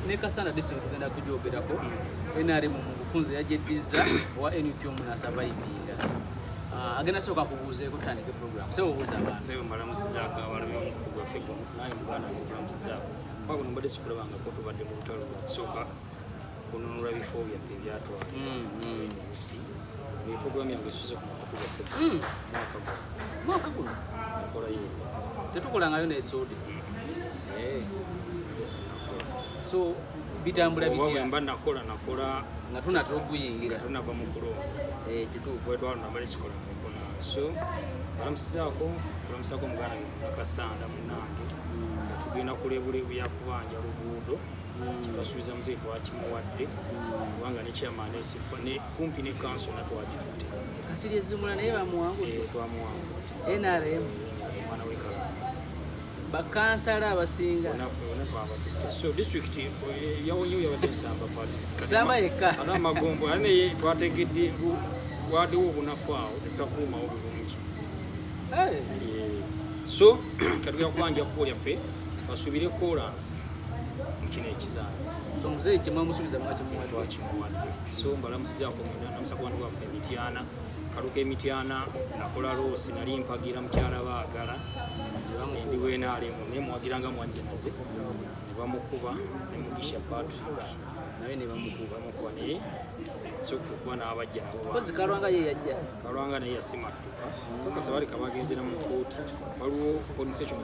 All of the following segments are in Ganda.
Ne Kasanda district tugenda kugyogerako. NRM mu bufunze yagyeddiza owa NUP omunasurvivinga. Agenda sooka kubuuzeeko, tutandike program. Sebo, obuuza abantu. Sebo, mbalamusizaako abalabi omukutu gwaffe guno. Naye muganda nkukulamusizaako kuba guno mbadde sikulabangako. Tubadde mu lutalo lwa kusooka kununula bifo byaffe ebyatwala. Ne program yange esuze ku mukutu gwaffe mwaka guno. Mwaka guno? Nkola yeero. Tetukolangayo nesoodi. Mbadde sinakola. So bitambula Oba bwe bitya? mba nakola Nga tunatera okuguyingira. Tunava mu kulonda. Kituufu. Bwetwalonda mbadde sikolangako na. So balamusizaako, kulamusaako muganda wange Nakasanda munange, nga tugenda kulebulebu yakubanja luguudo. Twasuubiza muzeeyi, twakimuwadde, kubanga ne chairman esifa ne kumpi ne kanso na twagitutte. Kasiri ezimula naye bamuwangudde. Eh, twamuwangudde. NRM. Omwana w'ekalanga. Bakansala abasinga. Bonna twabatutte. So district yawonyewo yabadde Nsamba Patrick. Nsamba yekka. Ate amagombo ate naye twategedde waddewo obunafu awo, tetutakuumawo bulungi. So katugenda kubanja kkubo lyaffe, basuubire kolansi mu kino ekisanja. So muzeeyi kyemwamusuubiza mwakimuwadde? Twakimuwadde. So mbalamusizaako mwena, namusa ku bantu baffe emityana kaluka emityana nakola loss, nali mpagira mukyala baagala endi w'NRM, naye muwagira nga mwajjanaze, ne bamukuba ne Mugisha Patrick. Naye ne bamukuba. Bamukuba, naye soka okuba n'abajja nabo. Kozi Kalwanga ye yajja. Kalwanga naye yasimattuka kakasa baleka bagenzera mu kooti. Waliwo polling station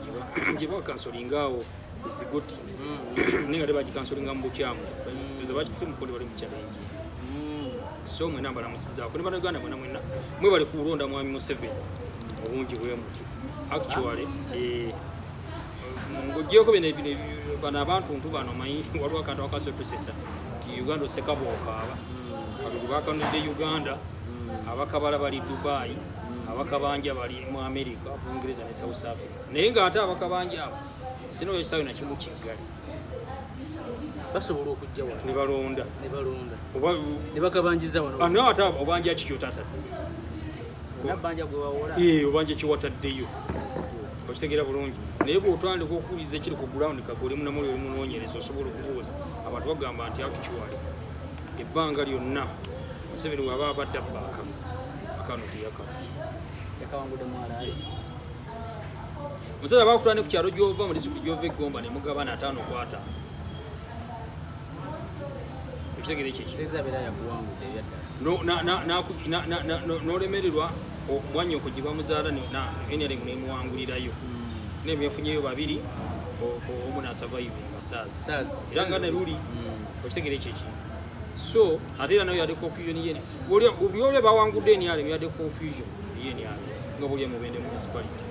gye bakansolinga awo ezigoti, naye nga tebagikansolinga mu bukyamu, bakitute mu kooti, bali mu challenge. So mwena mbalamusizaako ne Bannayuganda mwena mwena, mwebale kulonda mwami Museveni obungi bwe muti. Actually, ng'oggyeko bino bano abantu ntu bano, manyi waliwo akantu akaso tusesa nti Uganda oseka bw'okaaba. Kalulu bakanudde Uganda, abakabala bali Dubai, abakabanja bali mu America, Bungereza ne South Africa, naye ng'ate abakabanja abo sinayo ekisaawe nakimu kiggale. Basobola okujja wano. Ne balonda. Ne balonda. Oba Ne bakabanjiza wano. Ah, naye ate obanja ki kyotataddeyo? Nabbanja gwe wawola. Eh, obanja kiwataddeyo, okitegeera bulungi. Naye bw'otandika okuwuliza ekiri ku ground, kagoli munamuli oli munoonyereza, osobola okubuuza abantu, bagamba nti actually ebbanga lyonna Museveni bw'aba abadde abba akamu akano teyakabye. Yakawangudde mwalaali. Yes, omusajja bakutula ne ku kyalo gy'ova, mu disitulikiti gy'ova eggomba, ne mugabana 50 ku 50, okitegeera ekyo? Kitegeeza abeera yakuwangudde ebyaddala. N'olemererwa mwannyoko gye bamuzaala NRM nemuwangulirayo, naye byafunyeyo babiri, omu nasurvivinga saazi. Saazi. Era nga ne luli, okitegeera ekyo ekintu? So ate era nayo yadde confusion yene buli oli bawangudde NRM, yadde confusion ye NRM nga buli Mubende municipality.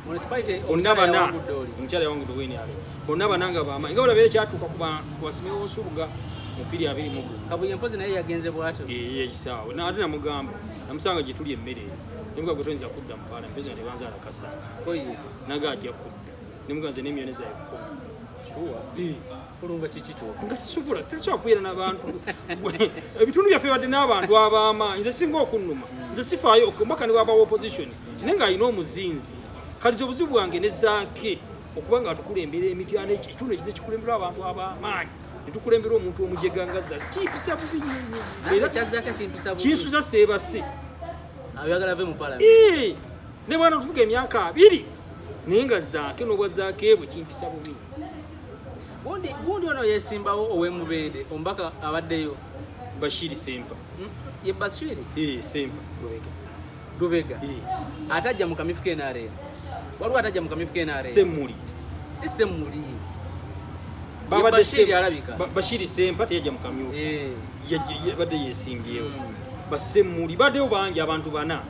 Municipality. Bonna Omukyala bana. yawangudde oli. Omukyala yawangudde owe NRM, bonna bana nga bamaanyi nga olaba ekyatuuka ku basimewo Nsubuga mu 2021. Kabuye mpozi naye yagenze bw'atyo. Ekisaawe ate namugamba, namusanga gye tuli emmere eyo, nemuga gwe toyinza kudda mu parliament nga tebanzaala kasanga. Koye. Naga ajja kudda, nemuga nze n'emiyoni zaye 10. Sure, kulunga kiki kyoka? Nga tesobola kubeera n'abantu. Ebitundu byaffe badde n'abantu ab'amaanyi. Nze singa okunnuma, nze sifaayo omubaka ne bwaba opposition, naye ng'alina omuzinzi. Kati obuzibu bwange ne Zaake okuba nga atukulembera emityana, ekitundu ekize kikulemberwa abantu ab'amaanyi, netukulembera omuntu omujega nga Zaake, kimpisa bubi nnyo nnyo. Nange Era kyazzaako kimpisa bubi. Kinsuza seebase. Ayagala ave mu parliament. Eh, ne bwana tufuga emyaka 20, naye nga Zaake n'obwa Zaake bwe kimpisa bubi. Gundi ono yesimbawo ow'emubende, omubaka abaddeyo. Bashiri Sempa. Ye Bashiri. Eh, Sempa Lubega. Lubega. Eh. Atajja mu kamyufu k'NRM, waliwo atajja mu kamyufu k'NRM. Semmuli. Si Semmuli. Babadde Bashiri alabika. Bashiri Sempa teyajja mu kamyufu. Badde yesimbyewo. Basemmuli baddeyo bangi, abantu bana.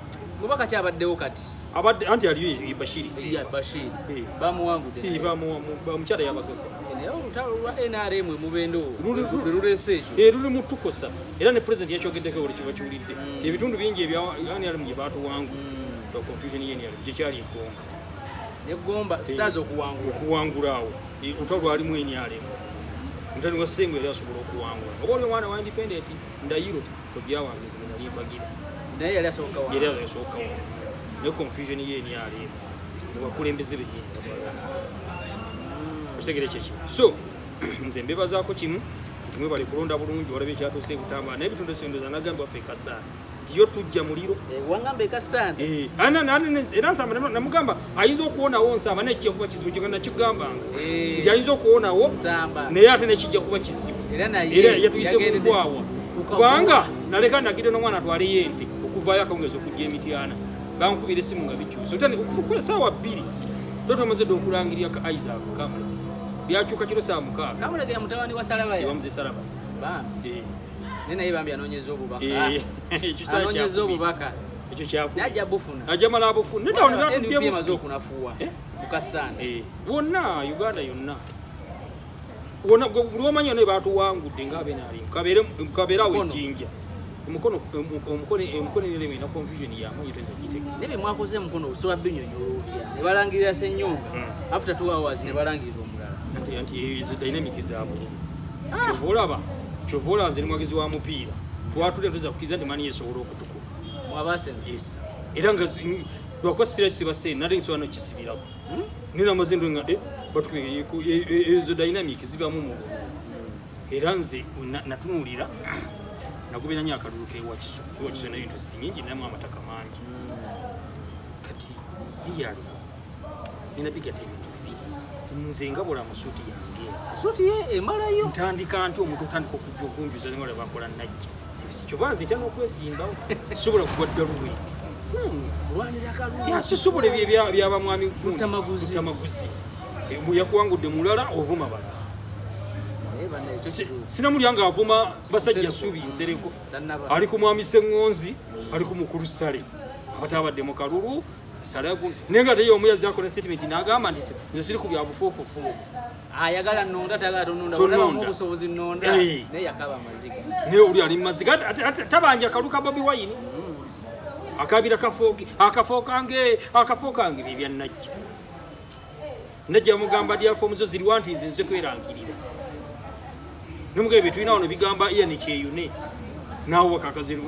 Mubaka kyabaddewo kati? Abadde anti aliyo ye Bashiri Ya. Sempa. Bashiri. Eh. Bamuwangudde. Eh, omukyala yabagasa. Naye olutalo lwa NRM emubende olwo Luli- lwe luleese ekyo. Eh, luli mutukosa, era ne president yakyogeddeko olwo kiba kiwulidde. Ebitundu bingi ebya NRM gye batuwangula, confusion ye NRM gyekyali eggomba. Negomba saaza okuwangula. Okuwangula awo. Eh, olutalo lwalimu NRM, mutani wa Sengo yali asobola okuwangula, oba oli omwana wa independent Ndayiro kojja wange ze nali mpagira. Naye yali asooka wa. Yali asookawo, ne confusion ye NRM mu bakulembeze bennyini, okitegere ekyo ekintu? So Nze mbebazaako kimu nti mwebale kulonda bulungi, walabye ekyatuuse ebutambala naye ebitundu esendoza nagamba waffe ekasaana nti yo tujja muliro. Wangamba ekasaana. Era Nsamba namugamba ayinza okuwonawo Nsamba naye kijja kuba kizibu, kyo nakigambanga nti ayinza okuwonawo naye ate nekijja kuba kizibu. Era yatuyise mu nkwawa kubanga naleka nagidde n'omwana atwaleyo ente okuvaayo akawungezi okujja emityana bankubira esimu nga bikyuse okukola saawa 2 twamaze dde okulangirira ka Isaac Kamuleke byakyuka kiro saa 6. Kamuleke ya mutabani wa Salabaya. Wamuze Salabaya. Bambi. Ne naye bambi anoonyeza obubaka. Anoonyeza obubaka. Ekyo kyakubiri. Najja bufuna. Ajja mala abufuna. Nedda wano byatubye emaze okunafuwa. Mukasaana. Wonna Uganda yonna. Wonna buli omanyi ne batuwangudde nga abenaalimu. Kabeere awo ejjinja. Omukono ne na confusion ya manyi teza giteke. Nebe mwakoze mukono osoba binyonyola otya. Ne balangirira Ssenyonga. After 2 hours ne balangirira omulala. Anti ezo dynamic zaabwe. Kyova olaba nze ndi mwagizi wa mupiira. Twatule tuza kukiza nti mani yesobola okutukuba. Mwabasena. Yes. Era nga lwakuba sira sibase nali nsobola n'okisibirako. Nina mazindo nga batukubye ezo dynamic zibamu mu. Era nze natunuulira nagubira nnyo akalulu k'ewakiso. Ewakiso nayo interest nyingi namu amataka mangi. Kati liyali nina bigata ebintu bibiri. Nze nga bula mu suuti yange. Suuti ye emalayo. Ntandika nti omuntu otandika okujja okunjuza nga bakola najja. Kyova nze ntya n'okwesimbawo. Sisobola kugwa ddalu bwenti. Lwanira kalulu. Ya sisobola ebyo byaba mwami Lutamaguzi. Yakuwangudde mulala ovuma balala. Sinamulya nga avuma basajja Subi Nsereko. Ali ku mwami Ssengonzi, ali ku mukulu Sale. Abatabadde mu kalulu Sale nenga teyo omuyazi akola statement n'agamba nti nze siri ku bya bufuufufu. Ayagala nnonda tagala tononda olaba mu busobozi nnonda naye yakaba amaziga. Naye oli ali maziga tabanja kaluka Bobi Wine. Akabira kafoki akafo kange bibya najja. Najja mugamba dya fomu zo ziri wanti nze nze kwerangirira. Numugebe tulina wano bigamba iya ni kyeyune. Nawo wakakaziru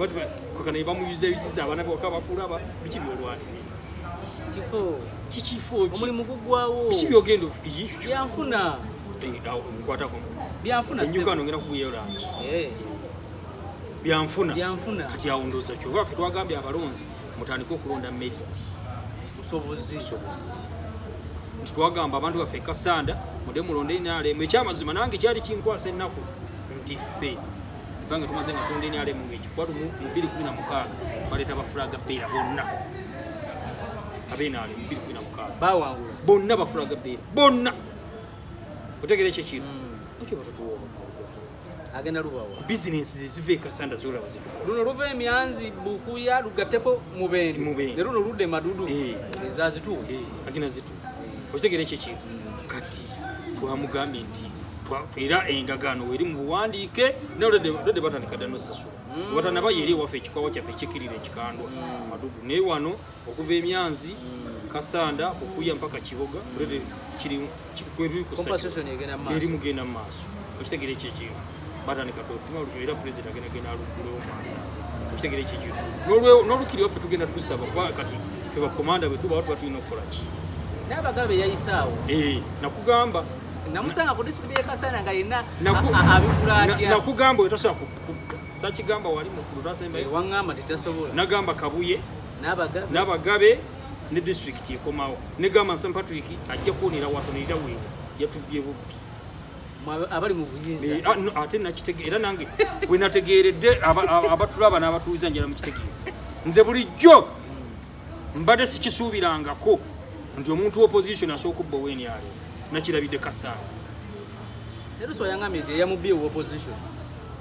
kakana bamuyuza ebiziza abana bakabakulaba biki byolwanire. Kifo kikifo omulimu gugwawo. Biki byogenda byanfuna. Nkwatako. Byanfuna sebo. Nyuka ngenda kuguyeyo langi. Byanfuna. Byanfuna. Kati awo ndoza kyova ffe twagambye abalonzi mutandike okulonda merit. Busobozi. Nti twagamba abantu baffe Kasanda mudde mulonde NRM. Ekyamazima nange kyali kinkwasa ennaku nti ffe ebbanga tumaze nga tulonda NRM ng'ekikwalu mu 2016 baleeta ba flag bearer bonna. Abe NRM mu 2016 bawangula bonna ba flag bearer bonna. Otegeera ekyo kintu? Ekyo batutuwa obugogwa. Agenda lubawa. Bizinensi ziva e Kasanda zolaba zitukola. Luno luva emyanzi Bukuya lugatteko Mubende. Ne luno ludde Madudu. Ezazituwa. Agenda zituwa. Otegeera ekyo kintu? Kati twamugambye nti era endagaano eri mu buwandiike naye batandika dda n'osasula. Batanaba yeri ewaffe ekikwawa kyaffe ekikirira ekikandwa Madudu. Naye wano okuva emyanzi Kasanda Bukuya mpaka Kiboga kiri eri mugenda mu maaso. Okitegeera ekyo ekintu? Batandika dda okutuma era pulezidenti agenda genda aluggulewo maaso. Okitegeera ekyo ekintu? N'olukiri waffe tugenda tusaba kuba kati ffe bakomanda bwe tubawo tuba tulina okukola ki? N'abagabe yayisaawo. Nakugamba namusanga ku disipuli y'e Kasanda nga yenna abikula atya. Nakugamba oyo tasobola kudda. Sakigamba wali mukulu tasembayo. Waŋŋamba nti tasobola. Nagamba Kabuye n'abagabe ne disitulikiti ekomawo. Negamba Nsamba Patrick ajja kuwonera watonera weewo yatubbye bubbi. Abali mu buyinza. Ate nakitegeera era nange bwe nategeeredde abatulaba n'abatuuliza njala mukitegeera. Nze bulijjo mbadde sikisuubirangako nti omuntu opposition asooka okubba ow'NRM. Nakirabidde Kasanda. Leero so yangambye nti eyamubye opposition.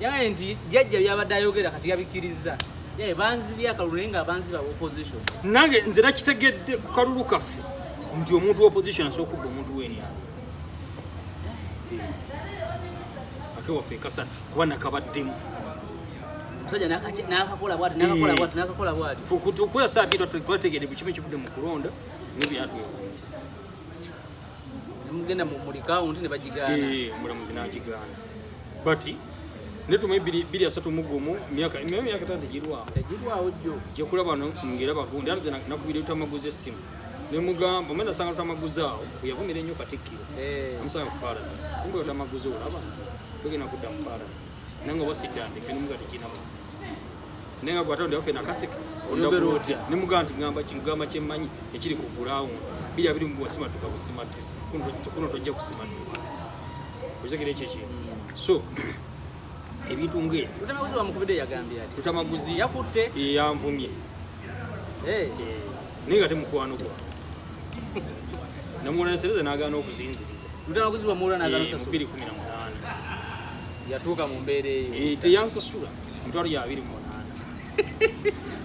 Yangambye nti jjajja byabadde ayogera kati yabikkirizza. Yaye banzibye akalulu naye nga banziba opposition. Nange nze nakitegedde ku kalulu kaffe nti omuntu opposition asooka okubba omuntu w'NRM. Akewaffe Kasanda kuba nakabaddemu. Omusajja n'akakola bw'ati, n'akakola bw'ati, n'akakola bw'ati. Okukola saa bbiri twategedde buli kimu ekivudde mu kulonda n'ebyatwewuunyisa. Nemugenda mu kawunti ne bagigaana. Omulamuzi n'agigaana. But ne tumaye 2031 myaka 5 tegirwawo. Tegirwawo jjo. Ojja kulaba ng'era bagundi. Ate nze nakubira Lutamaguzi essimu. Nemugamba omwana nasanga Lutamaguzi awo bwe yavumira ennyo Katikkiro. Eh. Amusanga ku paalamenti, kumbe Lutamaguzi olaba nti togenda kudda mu paalamenti, naye nga oba siddandeke, nemuga tekirina buzibu, naye nga gwatonde waffe nakasika. Oyogera otya? Nemugaa nti ngamba kyemmanyi ekiri ku ground 20 wasimatuka busimatusi, kuno tojja kusimatuka, okitegera ekyo ekintu. So ebintu ngaebyo. Lutamaguzi wamukubidde, yagambye ati Lutamaguzi yakutte. Yanvumye. Eh. Eh, naye nga temukwano gwange namuwonasereza n'agaana okuzinziriza. Lutamaguzi wamuwula n'agaana Eh, mu osasula? 2018. Yatuuka mu mbeera eyo? Eh, teyansasula emitwalo ya 28.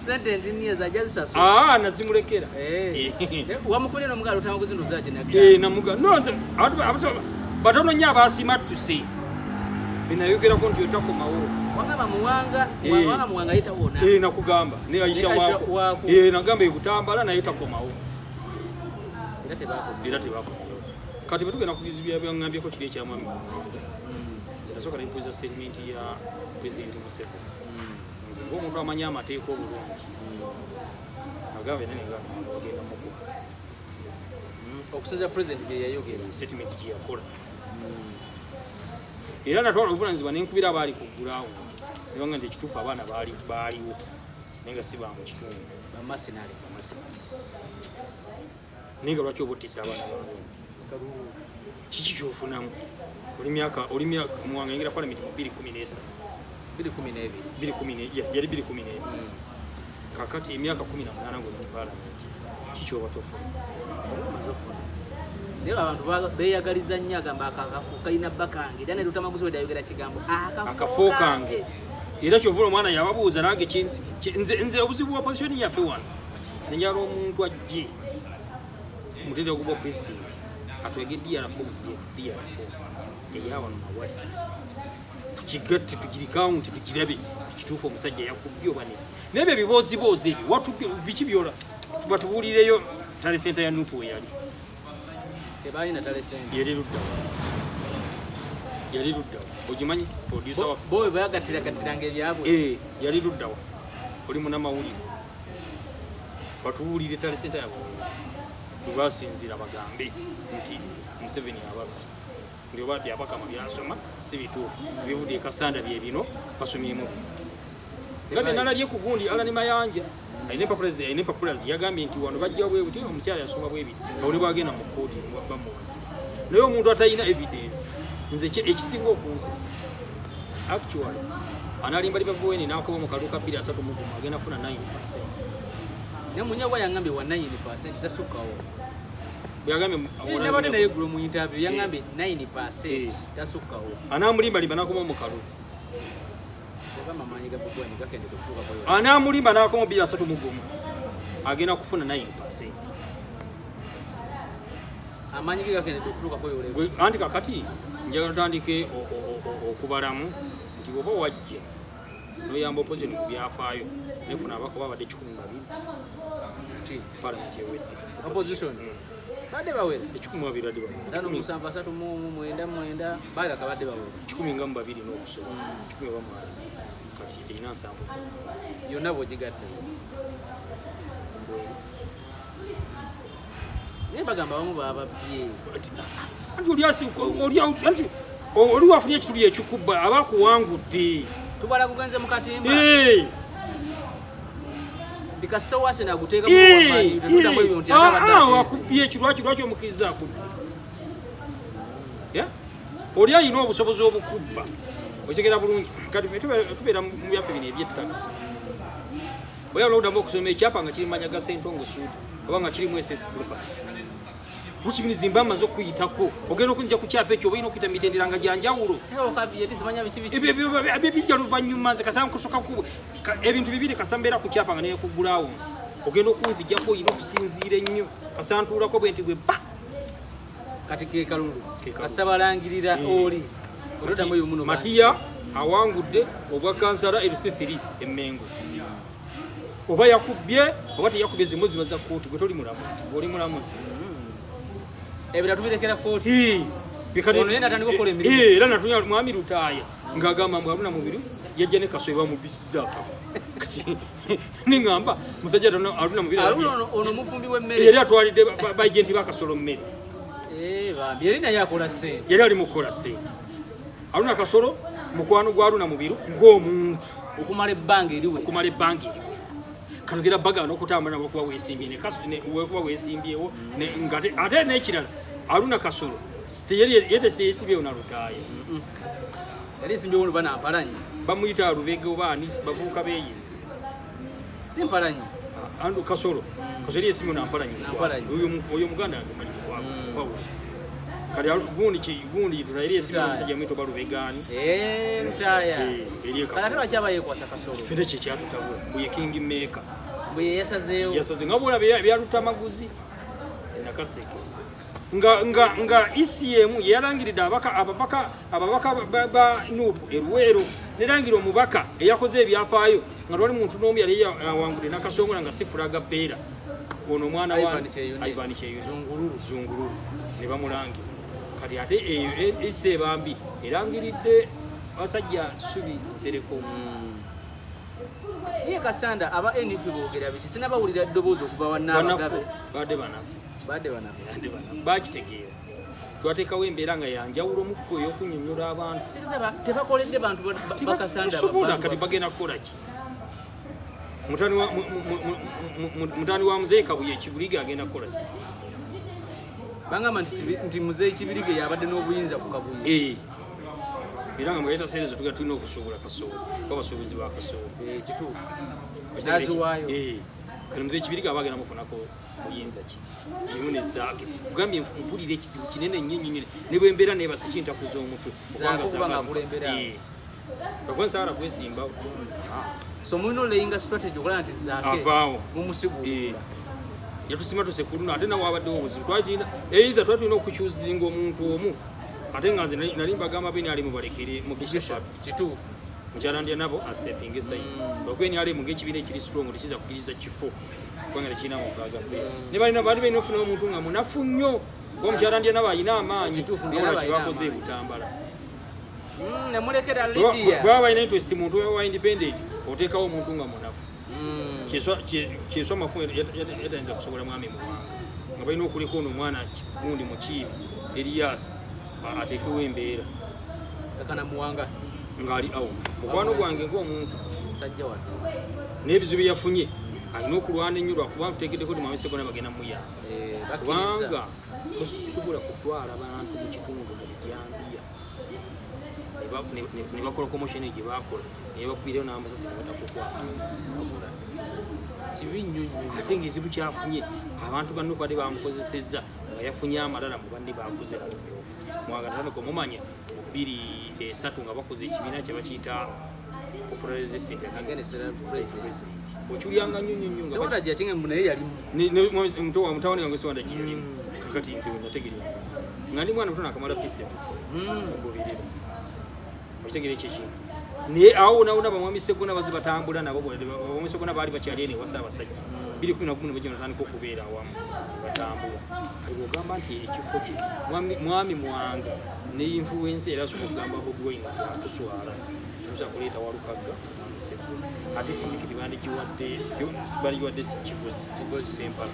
Sente ntiniye zajja zisasula. Aa, nazimulekera. Eh. Eh. Eh, wamukubidde n'omugala Lutamaguzi ndowooza gye Eh, namuga no nze abantu batono nnyo abasimattuse benayogerako nti otakomawo. Wagamba Muwanga. Eh. Wanga Muwanga yitawona. Eh, nakugamba ne Aisha. Ne Aisha Waako. Waako. Eh, nagamba ebutambala naye takomawo. Era tebakomawo. Era tebakomawo. Kati bwe tugenda ku bizibu byaŋŋambyeko kiri ekyamwami Muwanga, nze nasooka nempuliza statement ya President Museveni. Nze ng'omuntu amanyi amateeka obulungi, nagamba era negamba bagenda mukuba. Okusinza president bye yayogera. Statement gye yakola, era natwala obuvunanyizibwa nenkubira abaali ku ground, nebanga nti ekituufu abaana baaliwo naye nga si ba mu kitundu. Bamasinale. Bamasinale. Naye nga lwaki oba ottisa abaana baabwe? Kiki kyofunamu? Oli myaka, oli myaka, Muwanga yingira palamenti mu 2013. 2012. Yali 2012. Kakati emyaka 18 ng'oli mu palamenti, kiki oba tofuna? Omaze ofuna, naye abantu beeyagaliza nnyo, agamba akakafo kalina bakange, era ne Lutamaguzi wedde ayogera kigambo akafo kange. Era kyovula omwana yababuuza nange nze obuzibu bwa opposition yaffe wano, nze njagala omuntu ajje mutendera guba president atwege DR form yetu, DR form eyawano nawali, tukigatte, tugirikawunti, tugirabe kituufu omusajja yakubye oba ne naye ebyo ebibooziboozi ebyo watubye biki byola batubuulireyo tally center ya NUP we yali. Tebalina tally center. Yali luddawa? Yali luddawa? Ogimanyi, producer waffe? Bo bagatiragatiranga ebyabwe. Eh, yali luddawa? Oli munamawulire, batuwulire tally center yabwe bwebasinziira bagambe nti Museveni ababbi, nti oba Byabakama byasoma si bituufu, ebivudde ekasanda bye bino basomyemu bino nga byenalabye ku gundi. Allan Mayanja alina empapula ze, alina empapula ze, yagambye nti wano bajja bwe buti, omukyala yasoma bwe biti, awo ne bwagenda mu kkooti bamuwagira. Naye omuntu atalina evidence, nze ekisinga okunsesa, actually analimbalimba bweni nakuba mu kalulu ka 2031 agenda funa 9. Naye Munyagwa yangambye wa 9 tasukkawo. Bweyagambye? Nabadde naye eggulo mu interview, yangambye 9 tasukkawo. Anamulimbalimba nakoma mu kalulu. Ogamba amaanyi ga Bobi Wine gakendedde okutuukako. Anamulimba nakoma 2031 agenda kufuna 9. Amaanyi ge gakendedde okutuukako yolevo. Anti kakati njagala tutandike okubalamu nti bwoba wajja noyamba opposition mu byafaayo nefuna abaka babadde 12. Ki? Palamenti ewedde. Opposition badde bawera. 12 adde bawera. Tano, musanvu, asatu mu mwenda, mwenda balaka badde bawera. 120 n'okusoba, kikumi oba mwali, kati erina 70. Yonna bw'ogigatta. Bweru. Naye bagamba abamu bababbye. Anti anti oli wafunye ekituli ekikubba aba akuwangudde. Tubala kugenze mu katimba. Eh, bikasita wase naguteeka eh, tetuddamu ebyo nti eh. ate abadde Ah, ah, ateeze. wakubye eki? Lwaki omukkiriza akubba? Yeah? Oli alina obusobozi obukubba, okitegera bulungi. Kati ffe tubeera mu byaffe bino ebyettaka, bwe oddamu okusoma ekyapa nga kiri manya ga Sentongo Suuti oba nga kirimu SS property, lukibinizimba amaze okuyitako, ogenda okunja ku kyapa ekyo oba olina okuyita mitendera nga gyanjawulo. Teekawo simanya biki biki. Ebyo bijja luvannyuma. Nze kasanga kusooka ebintu bibiri, kasa mbeera ku kyapa nga nene ku ground, ogenda okunzijjako olina okusinziira ennyo, kasa ntuulako bwe nti bwe ba. Kati ke kalulu. Ke kalulu. Kasita balangirira Eh. oli otoddamu ebyo muno. Matiya awangudde obwa kansala LC3 Emmengo, oba yakubye oba teyakubye, zimu ziba za kooti. Gwe toli mulamuzi, gwe oli mulamuzi. Ebira tubirekera kooti. Hii. Ono ye n'atandika okukola emirimu. Eh, era natunya mwami Lutaaya ng'agamba mbu Haruna Mubiru yajja ne Kasoyi bamubisiza akaba. Kati ningamba musajja Haruna Mubiru Haruna ono mufumbi w'emmere. Yali atwalidde ba agent ba Kasolo mmere. Eh, bambi yali naye akola ssente. Yali ali mu kukola ssente. Haruna Kasolo mukwano gwa Haruna Mubiru ng'omuntu okumala ebbanga eriwe. Okumala ebbanga eriwe. Katugera bagaana okutambula nabo kuba weesimbye ne Kaso ne kuba weesimbyewo ne nga ate n'ekirala Haruna Kasolo teyali yete siyesimbyewo na Lutaaya. Yali esimbyewo luba na Mpalanyi. Bamuyita Lubega oba ani bavubuka beeyi. Si Mpalanyi. Andu Kasolo. Kasolo yali esimbyewo na Mpalanyi. Mpalanyi. Oyo muganda wange manyi kwabo. Kati gundi ki gundi Lutaaya yali esimbyewo omusajja mwito Balubegaani. Eh, Lutaaya. Eh, eri Kati ate lwaki aba yeekwasa Kasolo? Ffene kye kyatutabula. Bwe ye king maker. Bwe ye yasazeewo. Yasaze nga bw'olaba ebya Lutamaguzi e Nakaseke. Nga ECM yalangiridde ababaka ba NUP e Luweero, nerangira omubaka eyakoze ebyafaayo nga twali muntu n'omu yali awangudde Nakasongola nga si flag bearer. Ono omwana wa Ivan Kyeyune. Ivan Kyeyune. Zungululu. Zungululu. Ne bamulangira. Kati ate eyo EC bambi erangiridde basajja Subi Nsereko. Ye Kasanda aba NUP boogera biki? Sinabawulira ddoboozi okuva wa Banafu, Nnaabagabe. badde banafu. Badde banafu. Badde banafu. Baakitegeera. Twateekawo embeera nga yanjawulo mukko ey'okunnyonnyola abantu. Kitegeeza tebakoledde bantu bakasanda Tebasobola bantu kati bagenda kukola ki? Mutani wa Muzeeyi Kabuye Kibirige agenda kukola ki? Bangamba nti Muzeeyi Kibirige yabadde n'obuyinza ku Kabuye. Era nga mweta serezo tuga tulina okusuubula Kasooli, abasuubuzi ba Kasooli. Kituufu. Naziwaayo. Kati Muzeeyi Kibirige aba agenda mufunako buyinza ki? Erimu ne Zaake. Kugambye mpulira ekizibu kinene nnyo nnyo nnyo. Ne bwe mbeera neebase kintakuza omutwe. Zaake okuba nga akulembera. Okuba nsaala kwesimbawo. So mulina olayinga strategy okulaba nti Zaake Avaawo. mumusigula. Yatusima tuse ku luno ate nawe wabaddewo obuzibu. Twalina either twali tulina okukyuzinga omuntu omu ate nga nze nali mbagamba bene ali mubalekere Mugisha Pato. Kituufu. Mukyala ndya nabo a stepping aside. Olwokuba NRM ng'ekibiina ekiri strong tekiza kukkiriza kifo kubanga tekirina mufulaga bbeera. Ne balina baali balina ofuna omuntu nga munafu nnyo. Kuba omukyala ndya nabo alina amaanyi. Kituufu, Ndya Wabula nabo alina kye bakoze e amaanyi. Butambala. Nemulekera Lydia. Bwaba balina interest muntu wa independent oteekawo omuntu nga munafu. Kyeswa mafu yatayinza kusobola mwami Muwanga. Nga balina okuleka ono omwana gundi Mukiibi Elias ateekewo embeera. Kakana Muwanga. Ng'ali awo. Mukwano gwange ng'omuntu. Musajja wattu. N'ebizibu bye yafunye alina okulwana ennyo lwakuba tuteekeddeko nti Mwami Ssegona bagenda muyamba. Bakkiriza. Kubanga tosobola kutwala bantu mu kitundu na bijambiya. Ne bakola commotion gye baakola, ne bakubirayo n'amasasi ne batakukwata. Kibi nnyo nnyo. Ate ng'ekizibu kyafunye abantu banno badde bamukozesezza nga yafunye amalala mu banne bakuze nabo byobufuzi. Mwanga natandika omumanya mu bbiri esatu nga bakoze ekibiina kye bakiyita Popular Resistance Against the President. President. Okiwulyanga nnyo nnyo nnyo nga Sewandagi akinga mbu naye yalimu. Ne mutabani wange Sewandagi yalimu. Kakati nze we nategeera. Nga ndi mwana muto nakamala P7. Okugoberera. Okitegeera ekyo ekintu. Naye awo wonna wonna bamwami Ssegona baze batambula nabo bamwami Ssegona baali bakyali eno ewa Ssaabasajja. Bbiri kumi na gumu ne bajja batandika okubeera awamu batambula. Kati bw'ogamba nti ekifo kye mwami Mwanga ne influence era asobola okugamba Bobi Wine nti atuswala. Temusobola kuleeta Walukagga mwami Ssegona. Ate si tikiti bandigiwadde Kigozi. Kigozi. Sempala.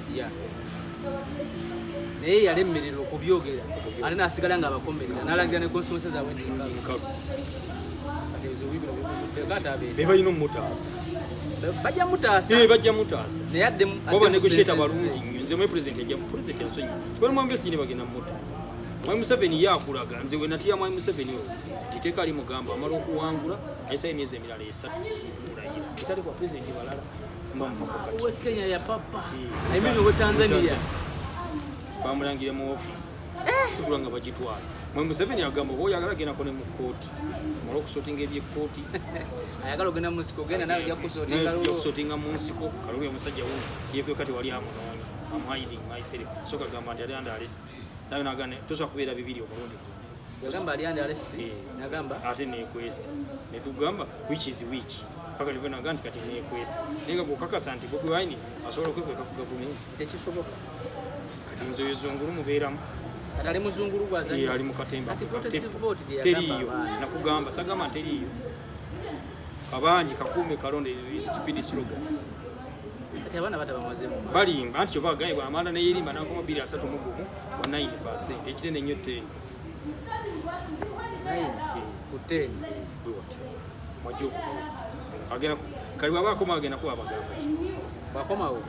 Naye yalemererwa okubyogera. Okubyogera. Ate n'asigala ng'abakomerera n'alangira ne constituency zaabwe nti nkalu. Nkalu. Kati ebizibu bibino bikuzudde, kati abeera. Be balina omutaasa. Bajja mutaasa. Bajja mutaasa. Naye Bo adde mu banegotiator senses balungi ze. nnyo. Nze mwe president ajja, president yansonyiwa. Kibali mwami Besigye bagenda mutta. Mwami Museveni ye akulaga. Nze we natya Mwami Museveni oyo. Titeeka ali mugamba amala okuwangula ayisayo emyezi emirala esatu okulayira. Etali kwa president balala. Mba mpaka kati. Owe Kenya ya papa. I mean owe Tanzania. Bamulangira mu office. Sigula nga bagitwala. Mwami Museveni agamba oba oyagala genda kone mu kkooti. Omala okusotinga eby'ekkooti. Ayagala ogenda mu nsiko, ogenda nawe ojja kusotinga Naye tujja lulwo. kusotinga mu nsiko. Kalulu ya musajja wuno yeekwe kati wali amunoonya. I'm hiding myself. So kagamba nti ali under arrest. Nawe nagamba tosobola kubeera bibiri omulundi gumu. Yagamba ali under arrest. Nagamba Ate neekwese. Ne tugamba which is which. Paka tuve nagamba nti kati neekwese. Naye nga bw'okakasa nti Bobi Wine asobola okwekweka ku gavumenti. Tekisoboka. Kati nze oyo Zungulu mubeeramu. Kati ali muzungulu gwazanya. Ali mu katemba. Kati protest vote gye teriiyo. Yagamba. Nakugamba sagamba teriiyo. Kabangi kakuume kalonde, stupid slogan. Kati abaana batabamazeemu. Balimba anti kyova agaye bwamala neyerimba nakoma 231 wa 9%, ekinene ennyo 10. 9 ku 10. Bwe watyo mwajja okukola agenda kali bwaba akoma agenda kuba abagamba. Bwakomawo.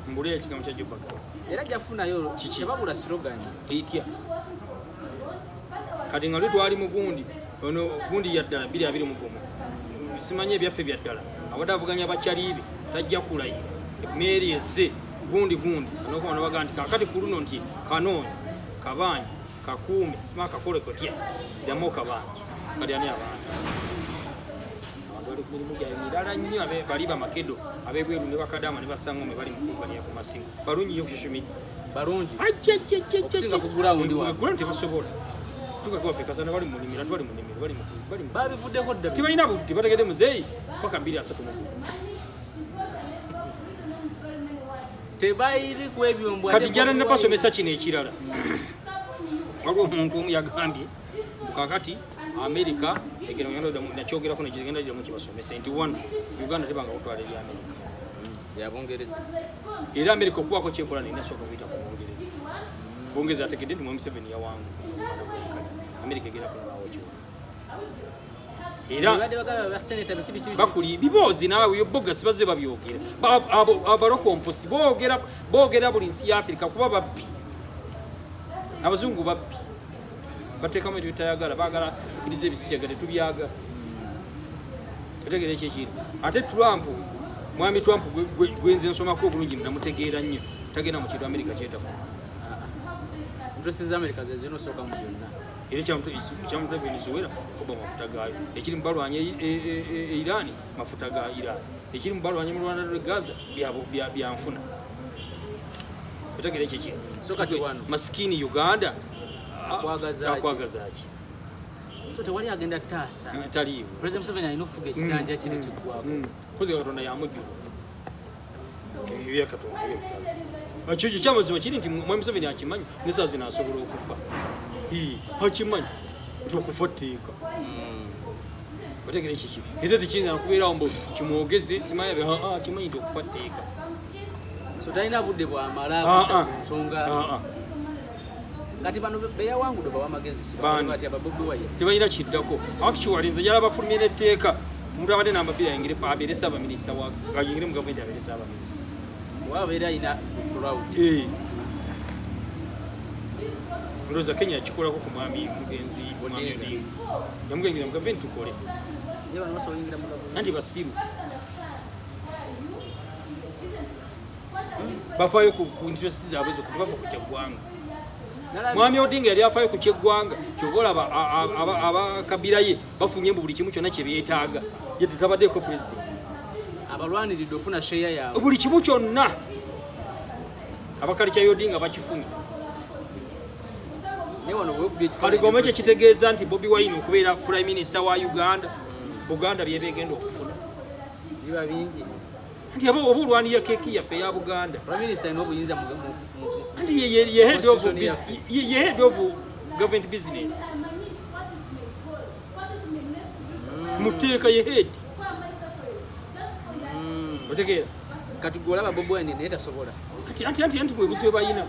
Mbulira ekigambo kya jobagamba. Era ajja kufunayo. Kiki? Tebabula slogan. Etya? Kati nga lwe twali mu gundi ono gundi yaddala 221, simanyi ebyaffe byaddala, abadde avuganya bakyaliibe tajja kulayira emmeeri ezze gundi gundi anokoma nabaga nti kakati ku luno nti kanoonyi kabangi kakuume sima kakole kotya ddamu kabangi. Kati ani abantu bali ku mirimu gyabwe mirala nnyo, bali bamakedo ab'ebweru ne bakadaama ne basangome bali mu kuganira ku masimu balungi nnyo ku social media. Balungi. Okusinga ku ground wa. Ground tebasobola tukakawaffe kasana bali mu nnimiro, bali mu nnimiro, bali mu Babivuddeko dda. Tebalina budde, bategedde muzeeyi paka 231. Tebayiri ku ebyo mbwa. Kati jana nabasomesa kino ekirala. Waliwo omuntu omu yagambye kakati Amerika egenda, nakyogerako nekigenda giramu kibasomesa nti one, Uganda tebanga kutwala eri Amerika. Ya Bungereza. Era Amerika okubaako kyekola nina sooka kuyita ku Bungereza. Bungereza ategedde nti mwami Museveni yawangu, Amerika egenda kulwawo kiwa era Babadde bagamba baseneta biki biki biki. Bakuli biboozi naawe yo bogus bazze babyogera. Abo abalokomposi boogera boogera buli nsi ya Afirika kuba babbi, abazungu babbi, bateekamu ebintu byetayagala, baagala tukiriza ebisiyaga, tetubyagala. Otegeera ekyo ekintu? Ate Trump, mwami Trump gwenze nsomako obulungi namutegeera nnyo, tagenda mu kintu Amerika kyetaku. Interest za America ze zirina osooka mu byonna. Era ekyamuta Venezuela kuba mafuta gaayo, ekiri mu balwanya Iran mafuta ga Iran, ekiri mu balwanya mu Rwanda lwe Gaza byanfuna. Otegeera ekyo ekintu? So kati wano. Masikini Uganda Akwagaza ki? Akwagaza ki? So tewali agenda taasa. Taliiwo. President Museveni alina okufuga ekisanja kino kiggwako. Kozi Katonda yamujjula ebyo byakatonda. Ekyo kyamazima kiri nti mwami Museveni akimanyi nesaa zino asobola okufa. Ii, akimanyi nti okufa tteeka. Otegera ekyo kiri era tekiyinza nakubeerawo mbu kimwogeze simanya akimanyi nti okufa tteeka. So talina budde bwamala Ah, ah. ku nsonga. Ah, ah. Kati bano beyawangudde bawa amagezi ki? Bani? Bati aba Bobi Wine. Tebalina kiddako. Actually nze njala bafulumye n'etteeka, omuntu abadde namba 2 ayingire abeere ssaabaminisita, ayingire mu gavumenti abeere ssaabaminisita. Oba abeera alina crowd. Eh. Ndowooza Kenya yakikolako ku mwami mugenzi mwami Odinga. Odinga yamugengera mu gavumenti tukole. Ye bano basobola oyingira mu gavumenti? Anti basiru bafaayo ku interest zaabwe zokka, tebava ku kyaggwanga. Mwami Odinga yali afaayo ku kyeggwanga, kyova olaba abakabira ye bafunye mbu buli kimu kyonna kye beetaaga, ye tetabaddeeko president. Abalwaniridde ofuna share yaabwe. Buli kimu kyonna abakali kya Odinga bakifunye. Naye wano bwekubye. Kati goma ekyo kitegeeza nti Bobi Wine okubeera prime minister wa Uganda, Buganda byeba egenda okufuna Biba bingi. Nti oba olwanirira keeki yaffe eya Buganda. Prime minister alina obuyinza Nti ye head of Constitution yaffe. ye head of government business mu tteeka, ye head. Otegeera? Kati gwe olaba Bobi Wine naye tasobola. Anti bwe buzibu bayina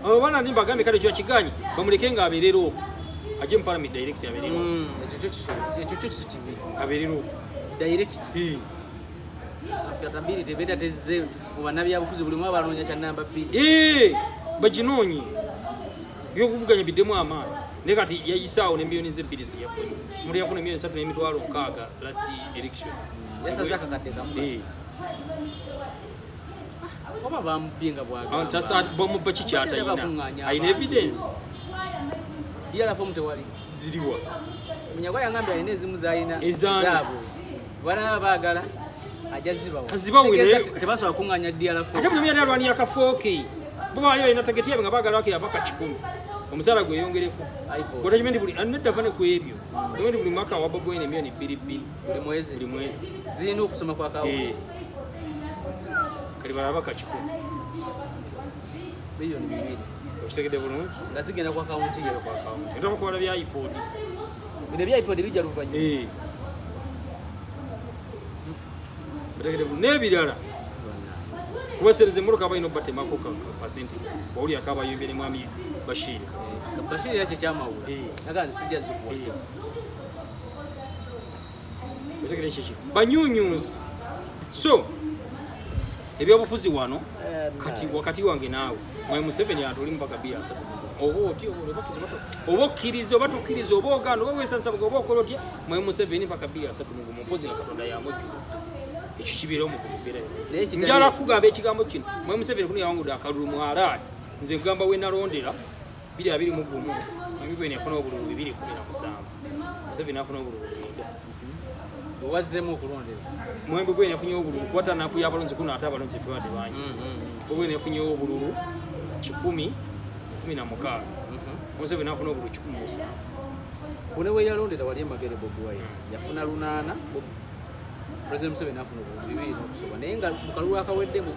abo baana, ndi mbagambe kale kyo kiganye bamuleke nga abeerera okwo, ajje mu parliament direct abeerera okwo. Ekyo kyo kisobola, ekyo kyo kisi kibi. Abeerera okwo. Direct. Eh. Fyata bbiri tebeera tezze mu bannabyabufuzi, buli omu abanoonya kya namba 2. Eh, baginoonye byokuvuganya biddemu amaanyi, naye kati yayisaawo ne miliyoni ze 2 zeyafunye, omuntu yafuna 360,000 last election. Yasaze akakadde kamu. Eh. Oba bamubye nga bwagamba. Bamubba ki kyatalina? Bakuŋŋaanya Alina abantu. evidence? DR form tewali. Ziriwa? Munyagwa yangambye alina ezimu zalina. Ezaani? Zaabwe banaba baagala ajja zibawa. Azibawe. Kitegeeza tebasobola kuŋŋaanya DR form. Ate buli omu yali alwanira kafooke, bo baali balina target yaabwe nga baagala wakiri abaka 100 omusaala gweyongereko. iPod. Gotagimenti buli nedda va ne ku ebyo, gavumenti buli mwaka wa Bobi Wine 2 miliyoni Buli mwezi. Buli mwezi. Zirina okusoma kwa kawo. Eh. Kali balaba abaka 100. 2 miliyoni. Okitegedde bulungi? Nga zigenda ku akawunti. Zigenda ku akawunti. Era bakwala bya iPod. Bino ebya iPod bijja luvannyuma. Okitegedde bulungi? N'ebirala. Kubasereza emmotoka balina obatemako ka percentage. Bawulira ko abayombye ne Mwami Bashir. Bashir era kyekyamawula. Naga nze sijja zikuwasa. Okitegedde kiki? Banyunyuzi. So ebyobufuzi wano kati wakati wange naawe mwe Museveni atuli mpaka 2030. Oba otya, oba oba okkiriza oba tokkiriza, oba ogaana, oba weesansabuga, oba okola otya, mwe Museveni mpaka 2031, mpozi nga Katonda yamujjula. Ekyo kibeerawo mu kubeera. Naye kitali- Njala kugamba ekigambo kino, mwe Museveni kuno yawangudde akalulu mu Harare. Nze nkugamba we nalondera 2021, Mwami yafuna obululu 217. Museveni afuna obululu 9. Owazzeemu okulondera. Mwembe gwe yafunye obululu kuba tanapu y'abalonzi kuno, ate abalonzi tubadde bangi. Gwe yafunye obululu 116. Museveni afuna obululu 107. Bune we yalondera wali emagere Bobi Wine yafuna 8, President Museveni afuna obululu 2 n'okusoba, naye nga mu kalulu akaweddemu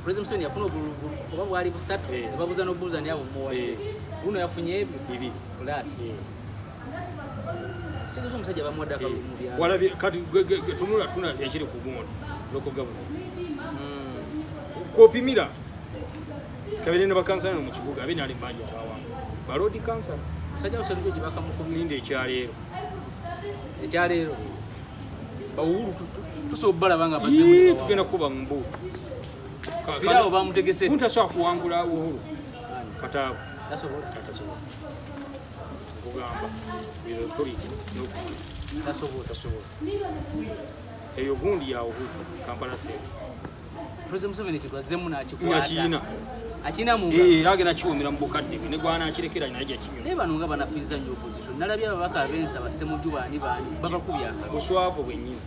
President Museveni yafuna obululu oba bwali 3, ne babuuza n'obuuza ni abo muwadde. Guno yafunye ebyo 2 plus. Kitegeeza omusajja bamuwadde akalulu mu byalo. Walabye kati tunula tuna ekiri ku gundi local government. Kwopimira kabere ne bakansala mu kibuga abe nali bangi abawangu. Balodi kansala. Musajja wa Sserujogi bakamukubira. Linda ekyaleero. Ekyaleero. Bawulu tusobola balaba nga bazze mu Tugenda kuba mu mbuutu. Piraawo bamutegese. Muntu asobola kuwangula Uhuru. Kataabo. Tasobola. Tasobola. Nkugamba. Biro authority n'okuwangula. Tasobola. Tasobola. Eyo gundi ya Uhuru Kampala Center. President Museveni ekintu azzeemu n'akikwata. Akiyina. Akina mu ngalo. Era agenda kiwumira mu bukadde bwe ne gw'anaakirekera naye ajja kinywa. Naye bano nga banafiiza nnyo opposition. Nalabye ababaka ab'ensi abasemuju baani baani babakubye akalulu. Buswavu bwennyini.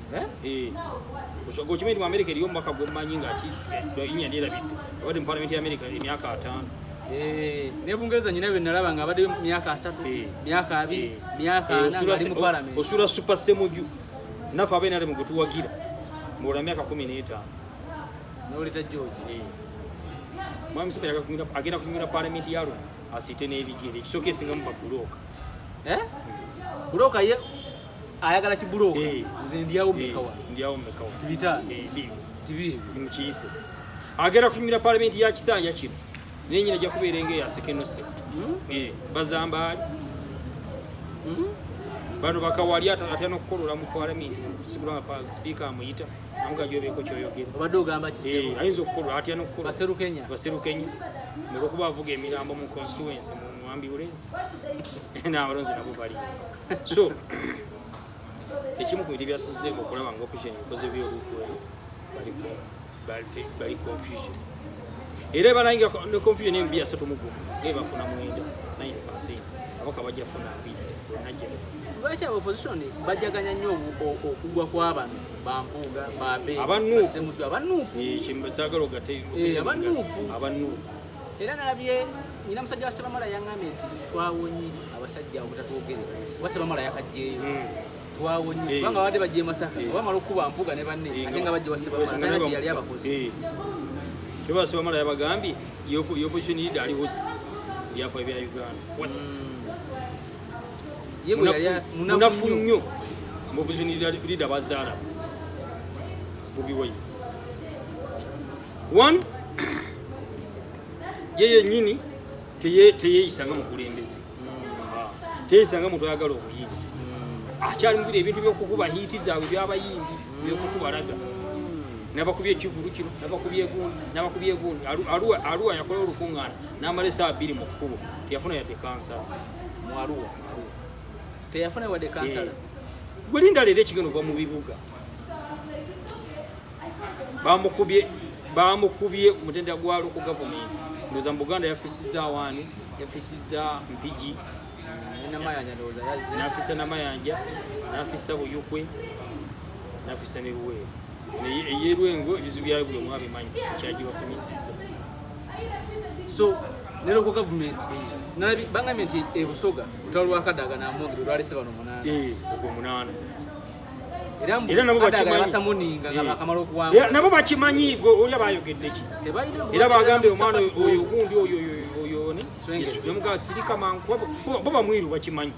Buswavu. Okimanyi nti mu America eriyo omubaka gwe mmanyi ng'akiise, linnya lyerabidde. Abadde mu Parliament ya America emyaka 5. Ne Bungereza nyina bye nalaba nga abaddeyo myaka 3, myaka 2, myaka 4 ng'ali mu Parliament. Osula Super Semuju. Naffe abeera mu gwe tuwagira. Mbola myaka 15. N'oleta George. Mwami Museveni agenda kutumira Parliament ya luno asiite n'ebigere. Ekisooka esingamu babbulooka. Bulooka ye ayagala kibulooka. Nze ndyawo mmeka wano? Ndyawo mmeka wano? Ti 5. Bibi. Ti bibi. Mukiyise. Agenda kutumira Parliament ya kisanja kino. Naye nyina ajja kubeera ng'eya Sekenose. Bazambaali. Bano bakawali atya n'okukolola mu Parliament. Sikula nga Speaker amuyita. Namuga gy'obeeko ky'oyogera. Obadde ogamba ki ssebo? Ayinza okukolola, atya n'okukolola. Baserukenya. Baserukenya. Olw'okuba avuga emirambo mu constituency, mu ambulance. N'abalonzi nabo baliyo. So, ekimu ku bintu byasize okulaba nga opposition ekoze by'olukwero, bali confusion. Era balangira ne confusion embi ya 31, nga bafuna 9, 9%. Abaka bajja funa 2, bonna gye bali. Lwaki aba opposition bajaganya nnyo okugwa kw'abano bampuuga, babe, Aba Nuupu. Basemuju, aba Nuupu. Kyemba saagala ogatte Aba Nuupu. Aba Nuupu. Era nalabye nyina musajja wa Ssebamala yaŋŋambye nti twawonye abasajja obutatwogerera. Kuba Ssebamala yakajjeeyo. Twawonye. Kubanga babadde bajja e Masaka, bamala okukuba mpuuga ne banne, ate nga bajja wa Ssebamala, talina kye yali abakoze. Kyoba Ssebamala yabagambye, ye opposition leader ali host ebyafa bya Uganda. Host. Ye bwe yali Munafu nnyo. Mu opposition leader bazaala. Bobi Wine. One, ye yennyini teyeeyisa nga mukulembeze. Teyeeyisa nga muntu ayagala obuyinza. Akyali mu biro ebintu by'okukuba hiiti zaabwe by'abayimbi, by'okukubalaga. N'abakubye ekivvulu kino, n'abakubye egundi, n'abakubye egundi. Arua yakola olukuŋŋaana n'amala essaawa 2 mu kkubo, teyafuna yadde kansala. Mu Arua. Teyafuna wadde kansala. Gwe linda leero ekigenda okuva mu bibuga. Bamukubye ku mutendera gwa local government. Ndowooza mu Buganda yafisizza awaani, yafisizza Mpigi. Namayanja ndowooza yazze. N'afisa Namayanja, n'afisa Buyukwe, n'afisa ne Luweero. Ey'e Lwengo ebizibu byayo buli omu abimanyi, kyagibafunyisizza. So, ne local government, nalabye bangambye nti e Busoga, lutalo lwa Kadaga n'Amongeri lwalese bano 8. Ogwo 8. Era mbu Era nabo Kadaga bakimanyi. yabasamuninga nga bakamala okuwangula. Era nabo bakimanyi, gwe oli abayogedde ki? Tebalina Era bagambye bulwadde omwana bwa oyo gundi oyo, oyo, oyo, Swengere. Nemugaa sirika mangu bo bamwiru bakimanyi.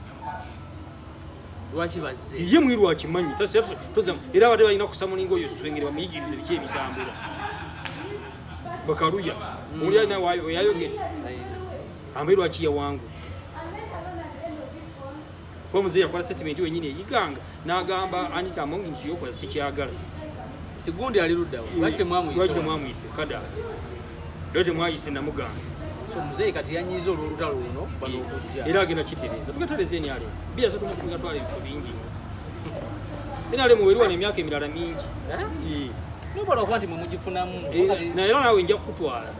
Lwaki bazze? Ye mwiru akimanyi. Era abadde balina kusamulinga oyo Swengere bamuyigirize biki ebitambula bakaluya oli alina weyayogedde ambe lwaki yawangu kuba muzeeyi yakola statement wenyini eyiganga n'agamba Anita Among nti yokola sikyagala. Tigundi ali luddawa? Lwaki temwamuyise? Lwaki temwamuyise kada? Lwaki temwayise Namuganza? So muzeeyi kati yanyiiza olw'olutalo luno bano okujja. Era agenda kitereeza, tugatereeza NRM 231 gatwala ebifo bingi nnyo. NRM weri wano emyaka emirala mingi. Eh? Ee. Nobola okuba nti mwe mugifunamu. Eh, naye era naawe nja kukutwala.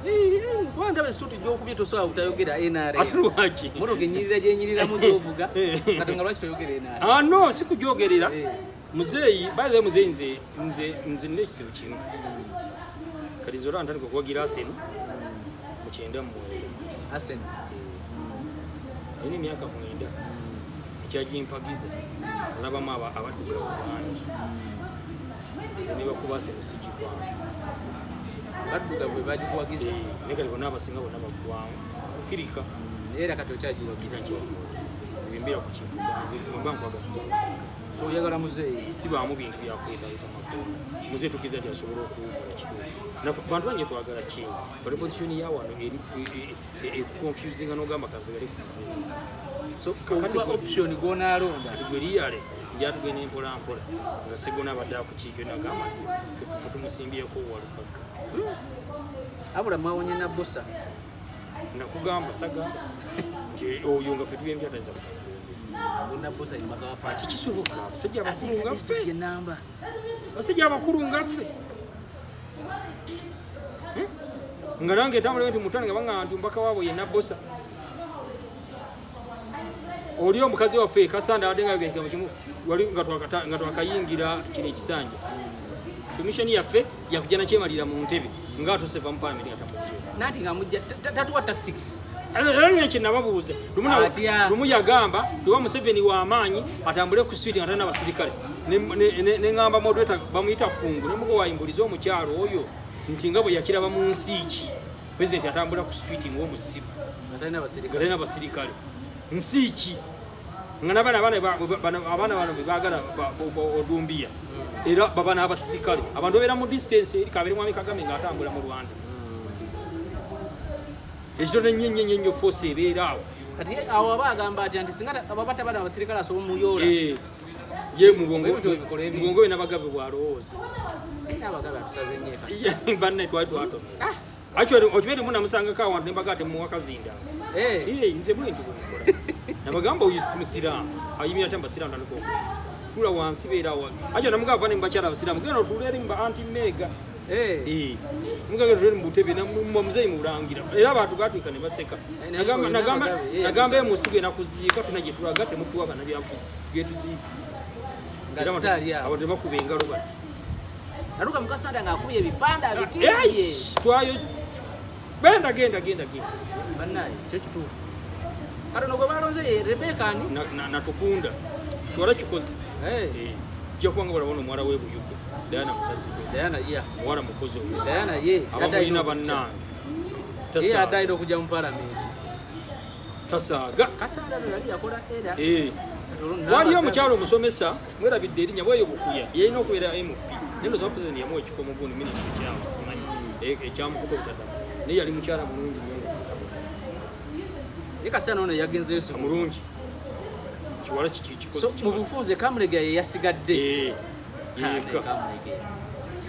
Kuba ndaba essuuti gy'okubye tosobola butayogera NRM. Ate lwaki? Motoka enyirira gyenyiriramu gyovuga. Eh. Kati nga lwaki toyogera NRM? Ah, no, si kujogerera. Eh. Muzeeyi baze muzeeyi nze nina ekizibu kimu. Kati nze olaba ntandika okuwagira Arsenal mu 99. Arsenal. Alina emyaka 9 ekyagimpagiza olabamu abaddugavu bangi. Nze ne bakuba Arsenal sigigwamu. Baddugavu be bagikuwagiza. Eh, naye kati bonna abasinga bonna baggwamu Afirika. Naye era kati okyagiwagira? Era nkiwagira. Nze bwe mbeera ku kintu nze bwe mba nkwagala. So oyagala muzeeyi? Sibaamu bintu byakwetayita makulu. Muzeeyi tukkiriza nti asobola okuwummula kituufu. Naffe bantu bangi twagala change. But opposition ya wano eri ekuconfusinga n'ogamba kazigale ku muzeeyi. So Kakati obulwa option gw'onaalonda. Kati gwe liyale nja tugenda mpola mpola nga Ssegona abadde akukiikyo n'agamba nti ffe tufe tumusimbyeko Walukagga. Abula mwawonye na Bosa. Nakugamba sagamba nti oyo nga ffe tubyembyataiza ku Bonna Bosa ye mubaka wa Ati kisoboka abasajja abakulu nga ffe. Gye namba. Abasajja abakulu nga ffe. Nga nange etambula nti mutane nga bangamba nti omubaka waabwe ye Nabbosa. Oli omukazi waffe Kasanda abadde nga ayogera ekigambo kimu wali nga twakayingira kino ekisanja. Commission yaffe yakujja nakyemalira mu ntebe nga atuuse va mu parliament nga tamuggyeko. Nanti nga mujja tatuwa tactics. Era nina kye nababuuza. Atya? Lumu yagamba nti oba Museveni w'amaanyi atambule ku street nga talina basirikale. Ne ŋŋamba moderator bamuyita Kungu ne mugo wayimbuliza omukyalo oyo nti nga bwe yakiraba mu nsi ki president atambula ku street ng'omusiru. Nga talina basirikale. Nga talina basirikale. Nsi ki? Nga n'abaana abaana bano be baagala Odumbiya. Era baba n'abasirikale. Abantu babeera mu distance eri kabeere Mwami Kagame ng'atambula mu Rwanda. Ekitone nnyo nnyo nnyo nnyo force ebeera awo. Kati ye, awo aba agamba atya nti singa aba batabana abasirikale asobola omuyoola. Ye mu bwongo, Ebintu ebikola ebi. mu bwongo bwe n'abagabe bw'alowooza. Ye n'abagabe atusaze nnyo ekasa. Ye, banne twali twatomera. Actually, okibeere mu namusangako awantu ne mbaga ate muwa kazinda. Nze bwe nti bwe nkola. Nabagamba oyo si musiraamu. Ayimira atya mu basiraamu tandika okukola. Tula wansi beera awo. Actually, namugamba va ne mu bakyala abasiraamu. Genda otuule eri mu ba anti Mega. Mugamba otuule mu butebe, mu muzeeyi mulangira. Era abantu baatuuka ne baseka. Naye oyo n'abagabe, ye Nagamba yatusaba. emusi tugenda kuziika, tuna gye tulaga, temutuwa bannabyabufuzi. Tugende tuziike. Nga Era ssaali awo. abantu tebakuba engalo bati. Natuuka mu Kasanda ng'akubye ebipande abitimbye. Eish, twayo. Genda, genda, genda, genda. Bannaye, kyo kituufu. Katono gwe balonze ye Rebecca ani? Natukunda. Kiwala kikoze. Ojja kuba nga balabona omuwala w'e Buyuku, Diana Mutasi. Diana, yeah. Muwala mukozi oyo. Diana, ye. Abamulina bannange. Ye Tasaaga. adde alina okujja mu palamenti. Tasaaga. Kasanda no yali yakola era. Kati olwo Waliyo n'abagamba. omukyalo omusomesa, mwerabidde erinnya, bweyo Bukuya. Yalina okubeera MP. Naye ndowooza pulezidenti yamuwa ekifo mu gundi minisitule kyamu, simanyi. Ekyamukuta obutaddamu. Naye yali mukyala mulungi nnyo nga Naye Kasanda ono yagenzeeyo si mulungi. Kiwala kikozi So, mu bufunze Kamulegeya ye yasigadde. Yekka. Kamulegeya.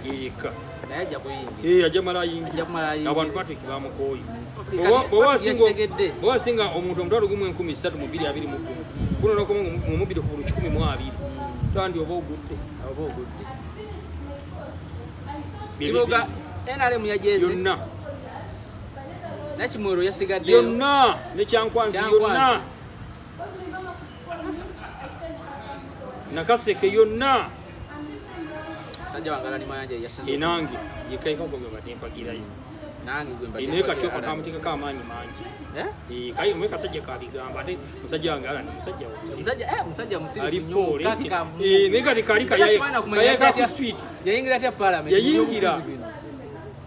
Yekka. Naye ajja kuyingira. Ajja kumala ayingira. Ajja kumala ayingira. Abantu Patrick bamukooye. Kati Patrick yakitegedde. Bw'oba asinga omuntu omutwalo gumu enkumi ssatu mu bbiri abiri mu gumu. Guno n'okoma mu mubiri ku buli kikumi mu abiri. Tolaba nti oba ogudde. Oba ogudde. Kiboga NRM yajeeze. Yonna. Nakimwero yasigaddeyo. Yonna, ne Kyankwanzi Kyankwanzi. yonna. Nakaseke yonna. Musajja wange Alani Mayanja yasinze. Enange yekka gwe mbadde mpagirayo. Nange gwe mbadde Naye mpagira Kakyoko Alani. kamuteekako amaanyi mangi. Eh? Kaye mwe kasajja ka bigambo, ate musajja wange Alani musajja wa musiru. Musajja musiru Ali nnyo, pole. mukakkamu. Naye kati kali Era simanyi na kumanya kayeka ku yayingira street. Yayingira atya parliament? Yayingira. Mu byobufuzi bino.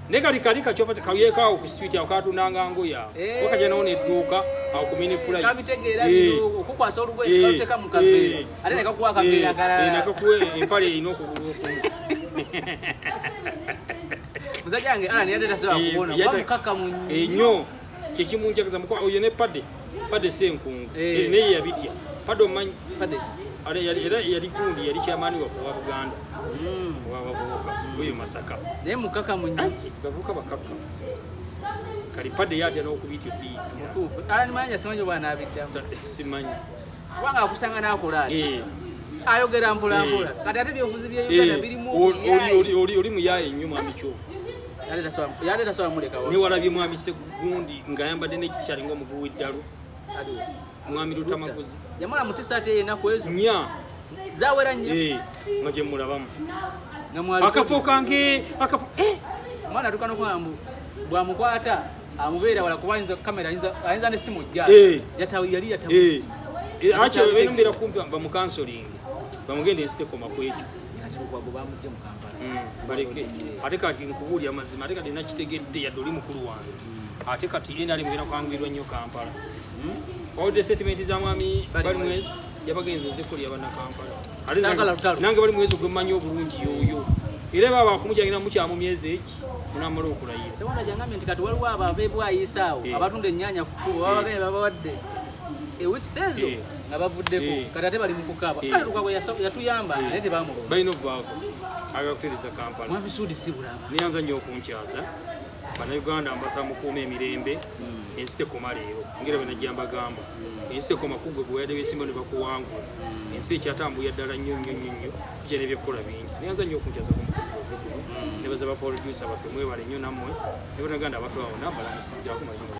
Naye kali kali kakyofa kayeekaawo ku street awo katundanga ngoye awo. Eh. Wakajja nawo nedduuka awo ku mini price. Kabitegeera Eh. bino okukwasa olugoye Eh. kaluteka mu kaveera Eh. ate nekakuwa akaveera Eh. kalala. Eh, nakakuwa empale erina okugulu okumu. Musajja wange Alan yadde tasobola Eh, kubona yadde- kuba mukakamu nnyo. Eh, nnyo kyekimunjagaza muko oyo ne padde padde senkungu. Eh. Eh, naye yabitya padde omumanyi. Padde ki? Era yali gundi yali kyamaani waffe owa Buganda owabavubuka oyo Masaka. Naye mukakamu nnyo. Ai, bavubuka bakakka kali padde yatya n'okubita ebbiyi. Mutuufu Alan Mayanja simanyi oba anaabiddamu. Simanyi. Kubanga akusanga n'akola ati Eh, ayogera mpolampola kati ate ebyobufuzi bya Uganda eh, birimu oli- oli- oli muyaaye nnyo mwami Kyofu. yadde tasobola muleka wa Naye walabye mwami Segundi ng'ayambadde n'ekikyali ng'omuguwa eddalu. Aliwo. Mwami Lutamaguzi. Yamala mu tisaati eyo ennaku ezo Nya zawera nnyo. Eh, nga gye mulabamu nga mwali akafo kange akafo eh! Omwana atuuka n'okugamba mbu bw'amukwata amubeera wala kuba ayinza kamera ayinza n'essimu jja Eh. yali Eh, yatabuse. eh, aki benumbera kumpi bamukansolinge bamugende ensi tekoma ku ekyo. Kati Lukwago bamugye mu Kampala. Baleke ate kati nkubuulya amazima ate kati nakitegedde yadde oli mukulu wange ate kati NRM genda kwanguyirwa nnyo Kampala. Wawulidde statement za mwami Bali Balimwezo yabagenze nze kulya bannakampala. Ate Saagala lutalo. nange Balimwezo gwe mmanyi obulungi yooyo era baba bakumukyagenda mukyamu myezi egi munamala okulayira. Sewanda gyangambye nti kati waliwo abo abeebwayisa awo Eh. abatunda ennyaanya ku kkubo babagaye babawadde ewiikisi ezo Eh. nga bavuddeko Eh. kati ate bali mu kukaaba. Eh. Kale Lukwago yatuyamba naye tebamulonda. Balina okuvaako agakutereza Kampala. Mwami Suudi si bulaba. Neyanza nnyo okunkyaza bannayuganda mbasaba mukuuma emirembe ensi tekoma leero ngera bwe najja mbagamba ensi tekoma kugwe gwe yadde besimba ne bakuwangula ensi ekyatambulira ddala nnyo nnyo nnyo nnyo tukya n'ebyokukola bingi. Neyanza nnyo okunkyaza ku mukulu gwaffe guno nebaza ba producer baffe mwebale nnyo nammwe ne bannayuganda abatwawona mbalamusizaako mazima.